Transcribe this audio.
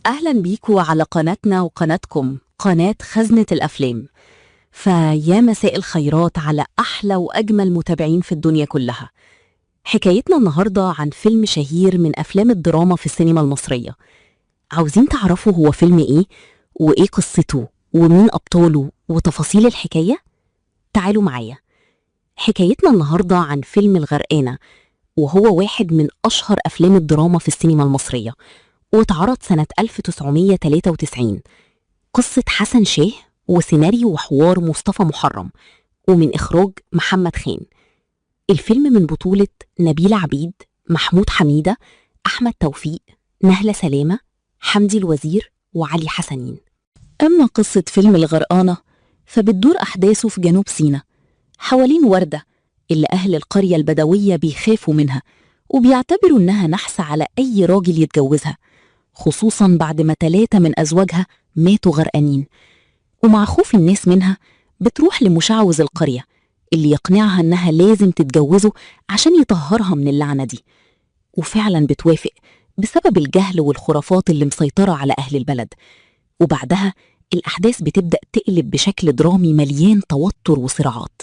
أهلا بيكوا على قناتنا وقناتكم قناة خزنة الأفلام. فيا مساء الخيرات على أحلى وأجمل متابعين في الدنيا كلها. حكايتنا النهاردة عن فيلم شهير من أفلام الدراما في السينما المصرية. عاوزين تعرفوا هو فيلم إيه؟ وإيه قصته؟ ومين أبطاله؟ وتفاصيل الحكاية؟ تعالوا معايا. حكايتنا النهاردة عن فيلم الغرقانة، وهو واحد من أشهر أفلام الدراما في السينما المصرية، واتعرض سنة 1993. قصة حسن شاه وسيناريو وحوار مصطفى محرم، ومن إخراج محمد خان. الفيلم من بطولة نبيلة عبيد، محمود حميدة، أحمد توفيق، نهلة سلامة، حمدي الوزير، وعلي حسنين. أما قصة فيلم الغرقانة فبتدور أحداثه في جنوب سيناء حوالين وردة اللي أهل القرية البدوية بيخافوا منها وبيعتبروا إنها نحسة على أي راجل يتجوزها، خصوصا بعد ما 3 من أزواجها ماتوا غرقانين. ومع خوف الناس منها بتروح لمشعوذ القرية اللي يقنعها إنها لازم تتجوزه عشان يطهرها من اللعنة دي، وفعلا بتوافق بسبب الجهل والخرافات اللي مسيطرة على أهل البلد. وبعدها الأحداث بتبدأ تقلب بشكل درامي مليان توتر وصراعات.